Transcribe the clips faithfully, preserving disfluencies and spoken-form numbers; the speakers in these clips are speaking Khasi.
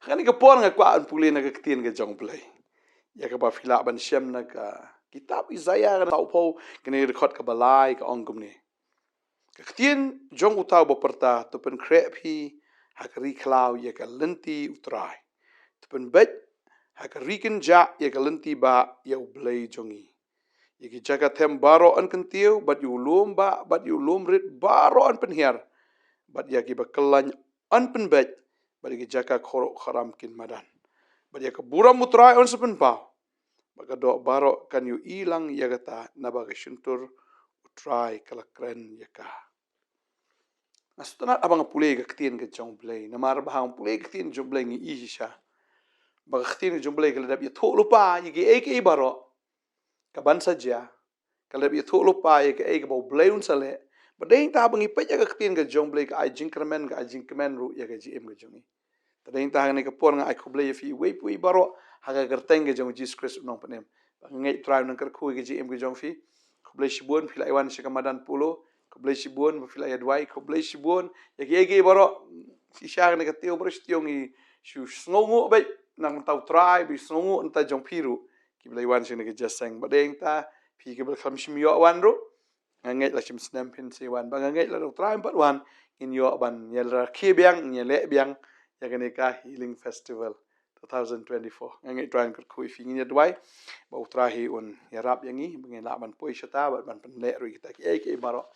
Ha kane ka por nga kwah ban pule na ka ktien ka jong U Blei, ïa kaba phi lah ban shem na ka kitab Isaiah ka saw phew, kane ka dkhot kaba lai, ka ong kumne: Ka ktien jong uta uba pyrta: To pynkhreh phi ha ka ri khlaw ïa ka lynti U Trai, to pynbeit ha ka ri kynjah ïa ka lynti bah ïa U Blei jong ngi. Ïa ki jaka them baroh yn kyntiew, bad ïa u lum bah bad ïa u lum rit baroh yn pynhiar, bad ïa kiba kyllaiñ yn pynbeit, bad ïa ki jaka khuruh khuram kin madan, bad ïa ka burom U Trai yn sa pynpaw, bad ka doh baroh kan ïohi lang ïa kata, naba ka shyntur U Trai ka la kren ïa ka. Nga sngewtynnat haba nga pule ka ktien ka jong U Blei, namar ba haba nga pule ka ktien jong U Blei ngi i shisha ba ka ktien ka jong U Blei ka la dep ïathuh lypa ïa kiei kiei baroh kaban sa jia. Ka la dep ïathuh lypa ïa kaei kaba U Blei un sa leh. Bad dei nangta haba ngi peit ïa ka ktien ka jong U Blei, ka ai jingkyrmen, ka ai jingkmen ruh ïa ka jingim ka jong ngi. Te dei nangta ha kane ka por nga ai khublei ïa phi uwei pa uwei baroh ha ka kyrteng ka jong U Jisu Khrist U Nongpynim. Ba nga ngeit U Trai un nang kyrkhu ïa ka jingim ka jong phi. Khublei shibun ba phi la ïa wan sha ka madan Polo. Khublei shibun ba phi la ïa duwai. Khublei shibun ïa kiei kiei baroh. Shisha kane ka taïew baroh shi taïew ngi shu sngewnguh beit na ka bynta U Trai, ba sngewnguh na ka bynta jong phi ruh, kiba la ïa wan sha kane ka jingïaseng. Bad dei nangta phi kiba la khlem shym ïoh wan ruh, nga ngeit la shim snem phin sa ïa wan. Bad nga ngeit lada U Trai um pat wan, ngin ïoh ban ïa rakhe biang, ngin ïa leh biang ïa kane ka Healing Festival two thousand twenty-four. Nga ngeit U Trai un kyrkhu ïa phi. Ngin ïa duwai ba U Trai hi un ïarap ïa ngi ba ngin lah ban poi shata bad ban pynleh ruh ïa kita kiei kiei baroh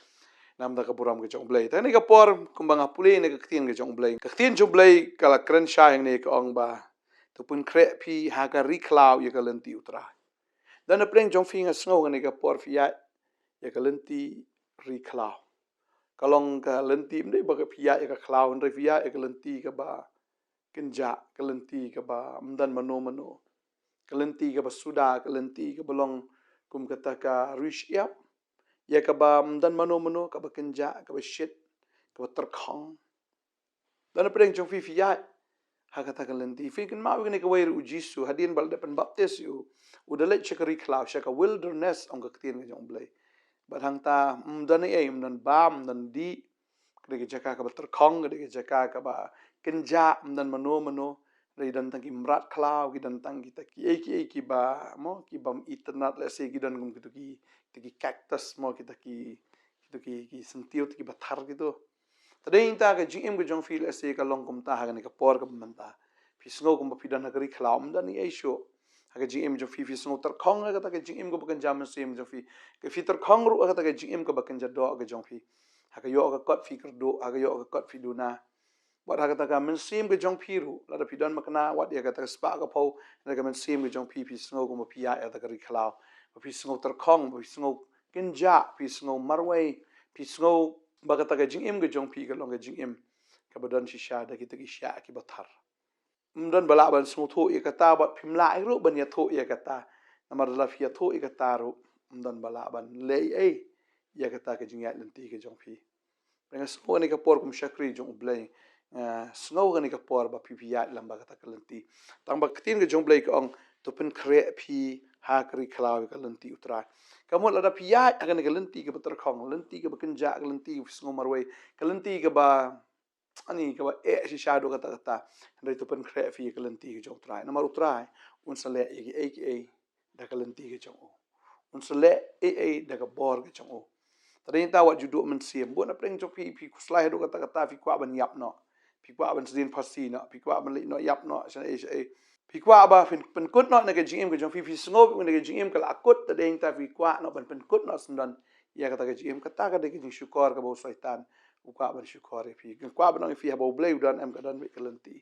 na ka bynta ka burom ka jong U Blei. Te ha kane ka por kumba nga pule na ka ktien ka jong U Blei, ka ktien jong U Blei ka la kren shai hangne, ka ong ba: To pynkhreh phi ha ka ri khlaw ïa ka lynti U Trai. Don na pdeng jong phi, nga sngew kane ka por phi ïaid ïa ka lynti ri khlaw. Ka long ka lynti, ym dei ba ka phi ïaid ïa ka khlaw, hynrei phi ïaid ïa ka lynti kaba kynjah, ka lynti kaba ym don mano mano, ka lynti kaba suda, ka lynti kaba long kum kata ka ri shyiap, ïa kaba ym don mano mano, kaba kynjah, kaba shit, kaba tyrkhong. Don na pdeng jong phi phi ïaid ha kata ka lynti. Phi kynmaw ïa kane kawei ruh, U Jisu hadien ba la dep pynbaptis ïa u, u da leit sha ka ri khlaw, sha ka wilderness, ong ka ktien ka jong U Blei. Bad hangta ym don ei ei, ym don bam, ym don dih. Ka dei ka jaka kaba tyrkhong, ka dei ka jaka kaba kynjah, ym don mano mano. Dei don tang ki mrad khlaw, ki don tang kita kiei kiei kiba, mo, kiba ym itynnad, lehse ki don kum kito ki, kita ki cactus, mo, kita ki, kito ki, ki syntiew, kita kiba thar kito. Te dei nangta ka jingim ka jong phi lehse ka long kumta ha kane ka por kaba mynta. Phi sngew kumba phi don ha ka ri khlaw, ym don ei ei shuh. Ha ka jingim jong phi phi sngew tyrkhong ha kata ka jingim kaba kynja mynsiem jong phi. Ka phi tyrkhong ruh ha kata ka jingim kaba kynja doh ka jong phi. Ha ka ïoh ka kot phi kyrduh, ha ka ïoh ka kot phi duna. Bad ha kata ka mynsiem ka jong phi ruh, lada phi don makna wat ïa kata ka spah ka phew, ha ka mynsiem ka jong phi phi sngew kumba phi ïaid ha kata ka ri khlaw. Ba phi sngew tyrkhong, ba phi sngew kynjah, phi sngew marwei, phi sngew ba kata ka jingim ka jong phi ka long ka jingim kaba don shisha da kita ki shiah kiba thar. Ym don ba lah ban sngewthuh ïa kata, bad phim lah ruh ban ïathuh ïa kata. Namar lada phi ïathuh ïa kata ruh, ym don ba lah ban leh ei ei ïa kata ka jingïaid lynti ka jong phi. Nga sngew kane ka por kum shakri jong U Blei, nga sngew kane ka por ba phi phi ïaid lem bad kata ka lynti. Tang ba ka ktien ka jong U Blei ka ong, to pynkhreh phi ha ka ri khlaw ïa ka lynti U Trai. Ka mut lada phi ïaid ha kane ka lynti kaba tyrkhong, lynti kaba kynjah, ka lynti kaba phi sngew marwei, ka lynti kaba, ani, kaba eh shisha haduh katta katta, hynrei to pynkhreh phi ïa ka lynti ka jong U Trai. Namar U Trai un sa leh ïa kiei kiei da ka lynti ka jong u. Un sa leh ei ei da ka bor ka jong u. Te dei nangta wat ju duh mynsiem. Bun na pdeng jong phi, phi khuslai haduh katta katta, phi kwah ban ïap noh. Phi kwah ban sdien phasi noh, phi kwah ban leit noh ïap noh shaei shaei. Phi kwah ba phin pynkut noh na ka jingim ka jong phi, phi sngew ba na ka jingim ka la kut, te dei nangta phi kwah noh ban pynkut noh syndon ïa kata ka jingim. Kata ka dei ka jingshukor kaba u Soitan u kwah ban shukor ïa phi. Ka kwah ban ong ïa phi, haba U Blei u don em, ka don beit ka lynti.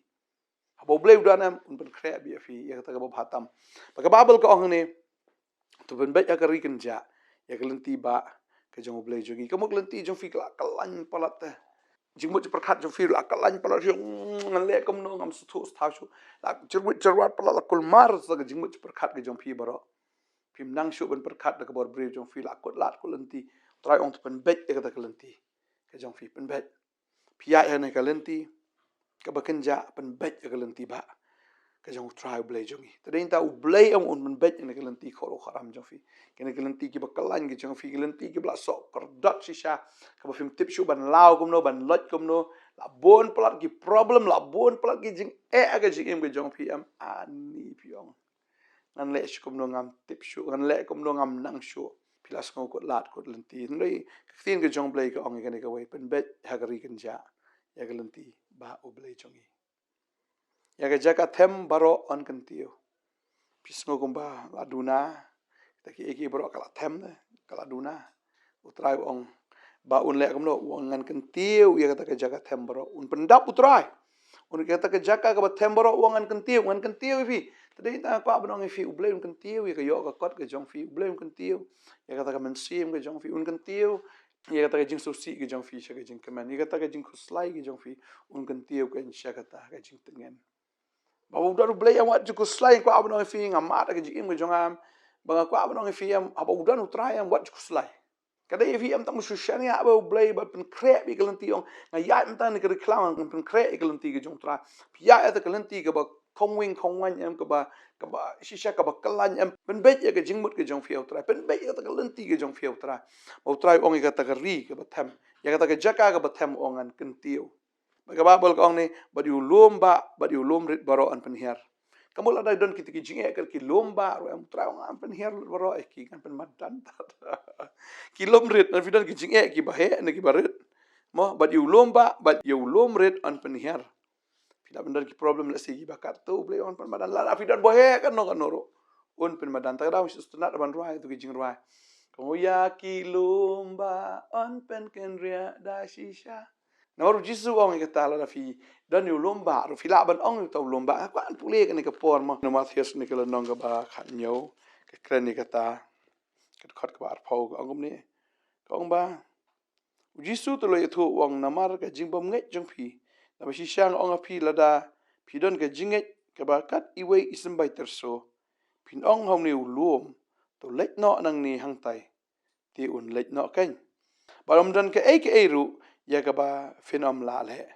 Haba U Blei u don em, un pynkhreh beit ïa phi ïa kata kaba bha tam. Ba ka Baibl ka ong hangne, to pynbeit ha ka ri kynjah ïa ka lynti bah ka jong U Blei jong ngi. Ka mut ka lynti jong phi ka la kyllaiñ palat te. Jingmut jingpyrkhat jong phi la kyllaiñ palat, ngan leh kumno, ngam sngewthuh sngewthuh shuh. La jyrwit jyrwat palat, la kulmar sa ka jingmut jingpyrkhat ka jong phi baroh. Phim nang shuh ban pyrkhat da ka bor briew jong phi, la kut lad kut lynti. Trai ong to pynbeit ïa kata ka lynti ka jong phi, pynbeit. Phi ïaid ha kane ka lynti kaba kynjah, pynbeit ïa ka lynti bah ka jong U Trai U Blei jong ngi. Te dei nangta U Blei em un pynbeit ïa kane ka lynti khuruh khuram jong phi. Kane ka lynti kaba kyllaiñ ka jong phi, ka lynti kaba la soh kordot shisha, kaba phim tip shuh ban law kumno, ban loit kumno, La bun palat ki problem, la bun palat ki jingeh ha ka jingim ka jong phi em. Ani phi ong, ngan leh shuh kumno ngam tip shuh, ngan leh kumno ngam nang shuh. Phi la sngew kut lad kut lynti. Hynrei ka ktien ka jong U Blei ka ong ïa kane kawei, pynbeit ha ka ri kynjah ïa ka lynti ba U Blei jong ngi. Ïa ka jaka them baroh yn kyntiew. Phi sngew kumba la duna, kita kiei kiei baroh ka la them de, ka la duna. U Trai u ong ba un leh kumno, u ong ngan kyntiew ïa kata ka jaka them baroh. Un pyndap U Trai. Un, kata ka jaka kaba them baroh u ong ngan kyntiew, ngan kyntiew ïa phi. Te dei tang kwah ban ong ïa phi, U Blei un kyntiew ïa ka ïoh ka kot ka jong phi, U Blei un kyntiew ïa kata ka mynsiem ka jong phi, un kyntiew ïa kata ka jingsngewsih ka jong phi sha ka jingkmen, ïa kata ka jingkhuslai ka jong phi, un kyntiew kein sha kata ka jingtngen. Ba u don U Blei em, wat ju khuslai, kwah ban ong ïa phi, nga mad ha ka jingim ka jong nga em. Ba nga kwah ban ong ïa phi em, haba u don U Trai em, wat ju khuslai. Ka dei ïa phi em tang shu shaniah bad U Blei, bad pynkhreh bad ka lynti, ong nga ïaid mynta ha kane ka ri khlam, ngan pynkhreh ïa ka lynti ka jong U Trai. Phi ïaid ha kata ka lynti kaba khongwing khongwaiñ em, kaba, kaba shisha, kaba kyllain em, pynbeit ïa ka jingmut ka jong phi ïa U Trai, pynbeit ïa kata ka lynti ka jong phi ïa U Trai. Ba U Trai u ong ïa kata ka ri kaba them, ïa kata ka jaka kaba them u ong ngan kyntiew. Bad ka Baibl ka ong ne, bad ïa u lum bah bad ïa u lum rit baroh yn pynhiar. Ka mut lada don kita ki jingeh, ki lum bah ruh em, U Trai u ong ngan pynhiar lut baroh ïa ki, ngan pynmadan tad. Ki lum rit, lada phi don ki jingeh kiba heh ne kiba rit, mo, bad ïa u lum bah bad ïa u lum rit yn pynhiar. Phi lah ban don ki problem, lehse kiba katto, U Blei un pynmadan. Lada phi don ba heh kano kano ruh, un pynmadan. Ta ka daw shu sngewtynnat ban rwai ïa tu ki jingrwai. Ka ong, ïa ki lum bah yn pynkynriah da shisha. Namar U Jisu u ong ïa kata, lada phi don ïa u lum bah ruh, phi lah ban ong ïa uta u lum bah. Nga kwah ban pule kane ka por, mo, na Mathaios kane ka lynnong kaba khathynñiew, ka kren ïa kata, ka dkhot kaba arphew, ka ong kumne. Ka ong ba U Jisu te u la ïathuh, u ong, namar ka jingbymngeit jong phi. Naba shisha nga ong ha phi, lada phi don ka jingngeit kaba kat iwei i symbai tyrso, phin ong ha une u lum, to leit noh nangne hangtai, te un leit noh kein. Bad ym don kaei kaei ruh ïa kaba phin ym lah leh.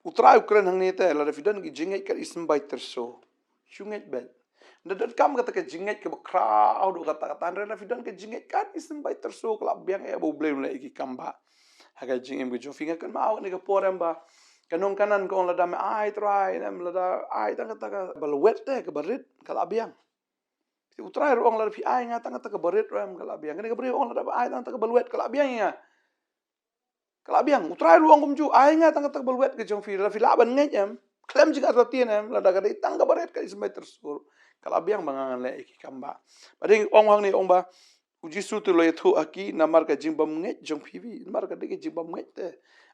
U Trai u kren hangne te, lada phi don ki jingngeit kat i symbai tyrso, shu ngeit beit. Ym donkam kata ka jingngeit kaba khraw haduh katta katta, hynrei lada phi don ka jingngeit kat i symbai tyrso, ka la biang eh ba U Blei un leh ïa ki kam bah ha ka jingim ka jong phi. Nga kynmaw kane ka por em ba ka nongkanan ka ong, lada me ai Trai, em, lada ai tang kata kaba lwet te, kaba rit, ka la biang. Te U Trai ruh u ong, lada phi ai nga tang kata kaba rit ruh em, ka la biang. Kane ka briew u ong, lada phi ai tang kata kaba lwet, ka la biang ïa nga. Ka la biang. U Trai ruh u ong kumjuh, ai nga tang kata kaba lwet ka jong phi, lada phi lah ban ngeit em, khlem jingartatien em, lada ka dei tang kaba rit kat i symbai tyrso, ka la biang ba nga ngan leh ïa ki kam bah. Bad u ong hangne, u ong ba U Jisu te u la ïathuh ha ki, namar ka jingbymngeit jong phi. Namar ka dei ka jingbymngeit te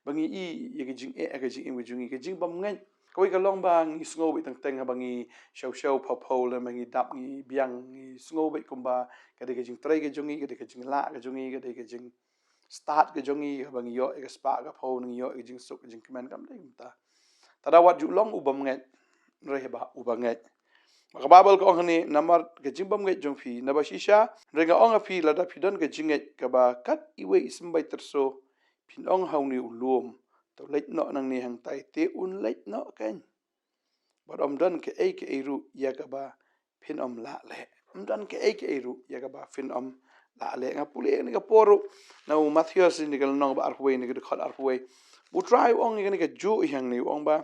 ba ngi i ïa ka jingeh ha ka jingim ka jong ngi, ka jingbymngeit. Kawei ka long ba ngi sngew beit teng teng haba ngi shaw shaw phew phew, lane ba ngi dap, ngi biang, ngi sngew beit kumba ka dei ka jingtrei ka jong ngi, ka dei ka jinglah ka jong ngi, ka dei ka jing stad ka jong ngi, haba ngi ïoh ïa ka spah ka phew, ngi ïoh ïa ka jingsuk ka jingkmen. Kam dei kumta. Te da wat ju long u bymngeit, hynrei haba u bangeit. Bad ka Baibl ka ong hangne, namar ka jingbymngeit jong phi. Naba shisha, hynrei nga ong ha phi, lada phi don ka jingngeit kaba kat iwei i symbai tyrso, phin ong ha une u lum, to leit noh nangne hangtai, te un leit noh kein. Bad ym don kaei kaei ruh ïa kaba phin ym lah leh. Ym don kaei kaei ruh ïa kaba phin ym lah leh. Nga pule ïa kane ka por ruh na u Mathaios, ïa kane ka lynnong ba arphew wei, ïa kane ka dkhot arphew wei. U Trai u ong ïa kane kajuh hangne, u ong ba,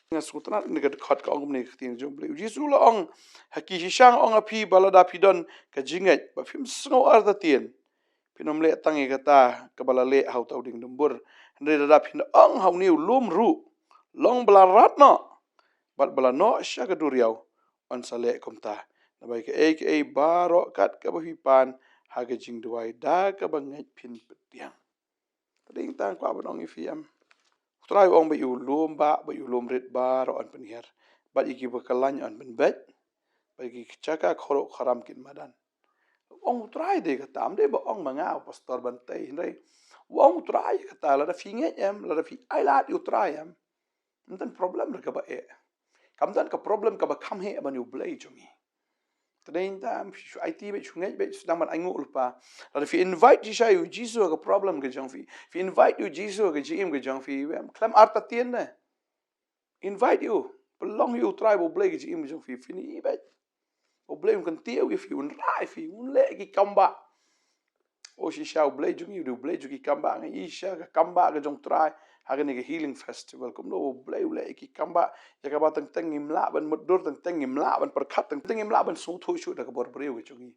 nga sngewtynnat ïa kane ka dkhot, ka ong kumne ka ktien jong U Blei. U Jisu u la ong ha ki, shisha nga ong ha phi ba lada phi don ka jingngeit, ba phim sngew artatien, phin ym leh tang ïa kata kaba la leh ha uta u dieng dumbur, hynrei lada phin ong ha une u lum ruh, long ba la rat noh bad ba la noh sha ka duriaw, un sa leh kumta. Naba ïa kaei kaei baroh kat kaba phi pan ha ka jingduwai, da kaba ngeit phin pdiang. Te dei tang kwah ban ong ïa phi em. U Trai u ong ba ïa u lum bah, ba ïa u lum rit baroh yn pynhiar, bad ïa kiba kyllain yn pynbeit, bad ïa ki jaka kharuh kharam kin madan. U ong U Trai de kata, ym dei ba ong ma nga u Pastor Bantei, hynrei u ong U Trai kata. Lada phi ngeit em, lada phi ai lad ïa U Trai em, ym don problem ruh kaba eh. Kam don ka problem kaba kham heh ban ïa U Blei jong ngi. Te dei tang shu aiti beit, shu ngeit beit, shu dang ban ainguh lypa. Lada phi invite shisha ïa U Jisu ha ka problem ka jong phi, phi invite ïa U Jisu ha ka jingim ka jong phi, em, khlem artatien de. Invite ïa u, pynlong ïa U Trai ba U Blei ka jingim jong phi, phin ïohi beit. U Blei un kyntiew ïa phi, un rai ïa phi, un leh ki kam bah. O shisha, U Blei jong ngi u dei U Blei jong ki kam bah, ngi i shisha ka kam bah ka jong U Trai. Ha kane ka healing festival, kumno U Blei u leh ïa ki kambah, ïa kaba teng teng ngim lah ban mutdur, teng teng ngim lah ban pyrkhat, teng teng ngim lah ban sngewthuh shuh da ka bor briew ka jong ngi.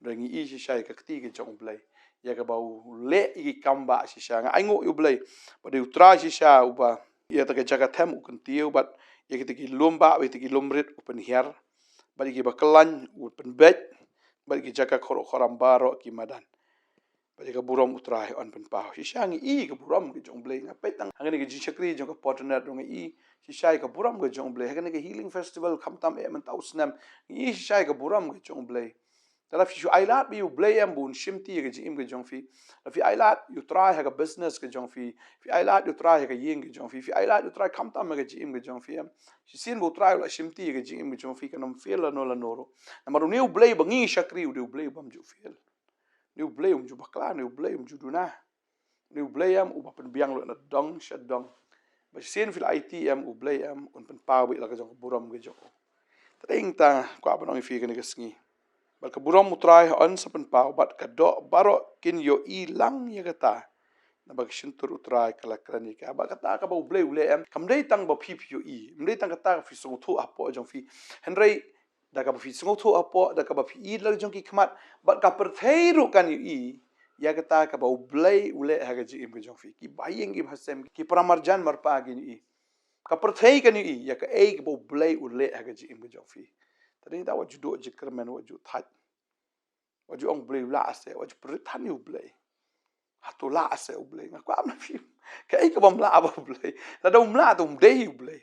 Hynrei ngi ïohi shisha ïa ka kti ka jong U Blei, ïa kaba u leh ïa ki kambah shisha. Nga ainguh ïa U Blei ba dei U Trai shisha uba ïa kata ka jaka them u kyntiew, bad ïa kita ki lum bah, ïa kita ki lum rit u pynhiar, bad ïa kiba kyllain u pynbeit, bad ïa ki jaka khuram baroh ki madan. Bad ïa ka burom U Trai un pynpaw. Shisha ngi ïohi ka burom ka jong U Blei. Nga peit tang ha kane ka jingshakri jong ka por tynrai ruh ngi ïohi shisha ïa ka burom ka jong U Blei. Ha kane ka healing festival khamtam eh mynta u snem, ngi ïohi shisha ïa ka burom ka jong U Blei. Te lada phi shu ailad bad U Blei em, ba un shimti ïa ka jingim ka jong phi. Lada phi ailad ïa U Trai ha ka business ka jong phi, phi ailad ïa U Trai ha ka ïing ka jong phi, phi ailad ïa U Trai khamtam ha ka jingim ka jong phi em, shisien ba U Trai u la shimti ïa ka jingim ka jong phi, kan ym fail lano lano ruh. Namar une U Blei ba ngi shakri u dei U Blei bym ju fail. Une U Blei um ju bakla, une U Blei um ju duna. Une U Blei em uba pynbiang lut na dong sha dong. Ba shisien phi la aiti em, U Blei em un pynpaw beit la ka jong ka burom ka jong u. Te dei tang kwah ban ong ïa phi kane ka sngi, bad ka burom U Trai un sa pynpaw, bad ka doh baroh kin ïohi lang ïa kata. Naba ka shyntur U Trai ka la kren ïa ka. Bad kata kaba U Blei u leh em, kam dei tang ba phi phi ïohi, kam dei tang kata ka phi sngewthuh hapoh jong phi. Hynrei da kaba phi sngewthuh hapoh, da kaba phi ïohi la jong ki khmat, bad ka pyrthei ruh kan ïohi ïa kata kaba U Blei u leh ha ka jingim ka jong phi. Ki bahaïing, ki bahasem, ki paramarjan marpa kin ïohi. Ka pyrthei kan ïohi ïa kaei kaba U Blei u leh ha ka jingim ka jong phi. Te dei tang wat ju duh jingkyrmen, wat ju thait, wat ju ong U Blei u lah se, wat ju pyrthan ïa U Blei. Hato lah se U Blei? Nga kwah ban ong ïa phi, kaei kabym lah bad U Blei? Lada um lah te um dei hi U Blei.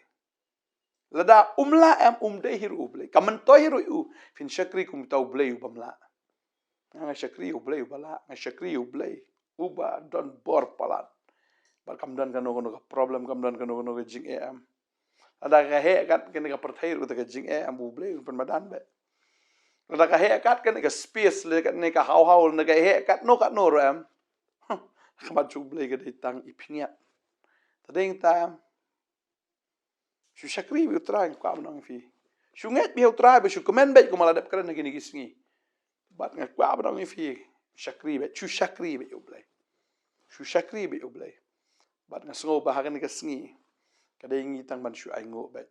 Lada um lah em, um dei hi ruh U Blei. Kam myntoi hi ruh ïa u. Phin shakri kum uta U Blei ubym lah. Nga shakri U Blei uba lah, nga shakri U Blei uba don bor palat. Bad kam don kano kano ka problem, kam don kano kano ka jingeh em. Lada ka heh kat kane ka pyrthei ruh, kata ka jingeh em, U Blei un pynmadan beit. Lada ka heh kat kane ka space, lane ka haw haw, lane ka heh katno katno ruh em, ha khmat jong U Blei ka dei tang i pynïap. Te dei tang shu shakri beit ïa U Trai, nga kwah ban ong ïa phi. Shu ngeit beit ïa U Trai, bad shu kmen beit kumba la dep kren ha kine ki sngi. Bad nga kwah ban ong ïa phi, shakri beit, shu shakri beit ïa U Blei. Shu shakri beit ïa U Blei. Bad nga sngew ba ha kane ka sngi ka dei ngi tang ban shu ainguh beit.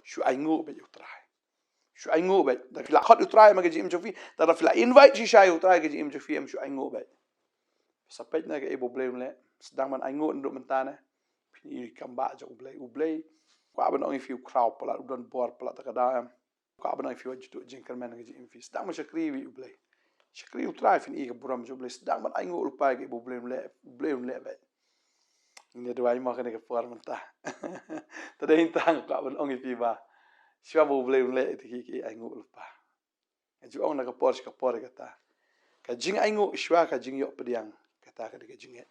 Shu ainguh beit ïa U Trai. Shu ainguh beit. Da phi la khot ïa U Trai ha ka jingim jong phi, da phi la invite shisha ïa U Trai ha ka jingim jong phi em, shu ainguh beit. Sa peit na kaei ba U Blei un leh. Sdang ban ainguh naduh mynta ne. Phin ïohi kam ba jong U Blei. U Blei, kwah ban ong ïa phi, u khraw palat, u don bor palat, ta ka daw em. Kwah ban ong ïa phi, wat ju duh jingkyrmen ha ka jingim phi. Sdang ban shakri beit ïa U Blei. Shakri U Trai, phin ïohi ka burom jong U Blei. Sdang ban ainguh lypa ïa kaei ba U Blei un leh, U Blei un leh beit. Ngin ïa duwai mo ha kane ka por mynta. Te dei tang kwah ban ong ïa phi ba shuwa ba U Blei un leh ïa kita kiei kiei, ainguh lypa. Nga ju ong na ka por sha ka por ïa kata. Ka jingainguh shuwa ka jingïoh pdiang, kata ka dei ka jingngeit.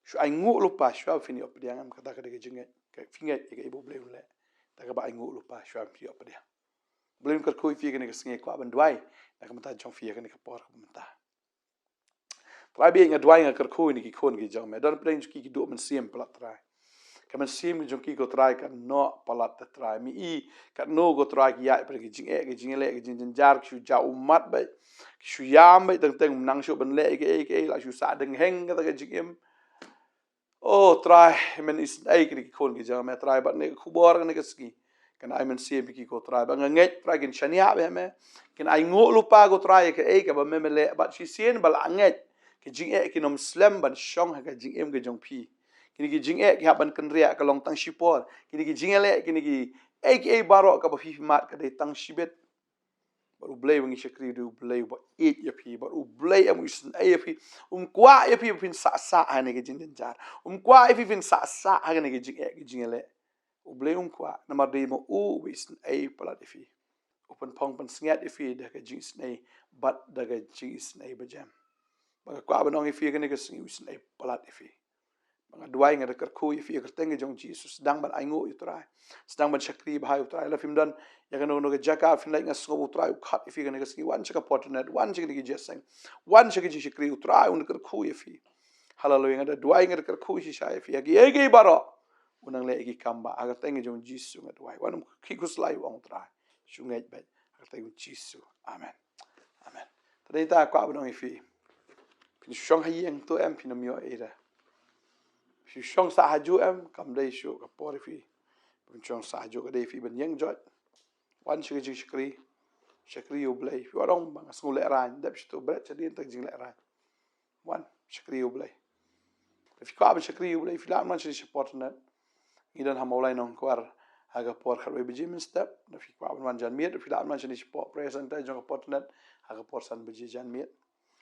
Shu ainguh lypa shuwa phin ïoh pdiang em, kata ka dei ka jingngeit. Ka phin ngeit ïa kaei ba U Blei un leh. Da kaba ainguh lypa shuwa phin ïoh pdiang. U Blei un kyrkhu ïa phi kane ka sngi, kwah ban duwai na ka bynta jong phi ha kane ka por kaba mynta. Trai, bad nga duwai, nga kyrkhu ïa kine ki khun ki jong me. Don pdeng jong ki ki duh mynsiem palat Trai. Ka mynsiem jong ki ko Trai ka noh palat te Trai. Me i katno ko Trai ki ïaid pdeng ki jingeh, ki jingleh, ki jingjynjar, ki shu jaw ummat beit, ki shu ïam beit, teng teng ym nang shuh ban leh ïa kaei kaei, la shu sah deng heng kata ka jingim. O Trai, men isynei kine ki khun ki jong me Trai, bad kane ka khubor kane ka sngi kan ai mynsiem ïa ki ko Trai, ba nga ngeit Trai kin shaniah bad me. Kin ainguh lypa ko Trai ïa kaei kaba me me leh, bad shisien ba la ngeit, ki jingeh kin ym slem ban shong ha ka jingim ka jong phi. Kine ki jingeh ki hap ban kynriah ka long tang shipor. Kine ki jingleh, kine kiei kiei baroh kaba phi mad ka dei tang shibit. Bad U Blei ba ngi shakri u dei U Blei uba ïeit ïa phi, bad U Blei em u isynei ïa phi. Um kwah ïa phi ba phin sah sah ha kane ka jingjynjar. Um kwah ïa phi phin sah sah ha kane ka jingeh ka jingleh. U Blei um kwah, namar dei ma u uba isynei palat ïa phi. U pynphong pynsngiat ïa phi da ka jingisynei, bad da ka jingisynei bajem. Ba nga kwah ban ong ïa phi kane ka sngi, u isynei palat ïa phi. Ba nga duwai, nga da kyrkhu ïa phi ha ka kyrteng ka jong U Jisu, sdang ban ainguh ïa U Trai. Sdang ban shakri bha ïa U Trai. Lada phim don ïa kano kano ka jaka phin leit, nga sngewbha U Trai u khot ïa phi kane ka sngi. Wan sha ka por internet, wan sha kine ki jingïaseng, wan sha ki jingshakri, U Trai un kyrkhu ïa phi. Haleluia, nga da duwai, nga da kyrkhu shisha ïa phi. Ha kiei kiei baroh u nang leh ïa ki kam ba, ha ka kyrteng ka jong U Jisu nga duwai. Wan, um khih khuslai, u ong U Trai. Shu ngeit beit ha ka kyrteng U Jisu. Amen. Amen. Te dei ta kwah ban ong ïa phi, phin shong ha ïing to em, phin ym ïoh ei re. Phi shong sah hajuh em, kam dei shuh ka por ïa phi ban shong sah hajuh, ka dei ïa phi ban ïeng joit. Wan sha ka jingshakri, shakri ïa U Blei. Phi wan ong ba nga sngew lehraiñ, dep sha tu bret sha dien tang jinglehrain. Wan shakri ïa U Blei. Phi kwah ban shakri ïa U Blei, phi lah ban wan shane shapoh internet. Ngi don ha Mawlai Nongkwar ha ka por khatwei baje mynstep. Phi kwah ban wan janmiet, phi lah ban wan shane shapoh prayer center jong ka por internet ha ka por san baje janmiet.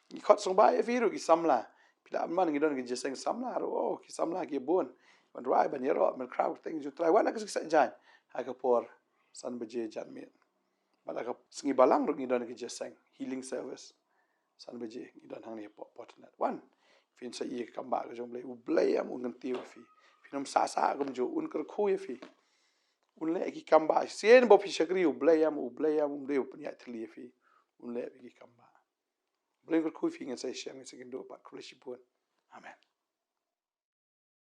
Ngi khot sngewbha ïa phi ruh ki samla. Phi lah ban wan, ngi don ki jingïaseng samla ruh. Oh, ki samla ki bun. Ban rwai, ban ïaroh, ban khraw kyrteng jong U Trai. Wan ha ka sngi Saitjaiñ ha ka por san baje janmiet. Bad ha ka sngi Balang ruh ngi don ki jingïaseng healing service san baje, ngi don hangne hapoh internet. Wan, phin sa ïohi ïa ka kam bah ka jong U Blei. U Blei em un kyntiew ïa phi. Phin ym sah sah kumjuh, un kyrkhu ïa phi. Un leh ki kam bah. Sien ba phi shakri U Blei em, U Blei em, um dei ban pynïaid thylli ïa phi. Un leh ki kam bah. U Blei un kyrkhu ïa phi. Ngin sa ïashem, ngin sa ïakynduh pat. Khublei shibun. Amen.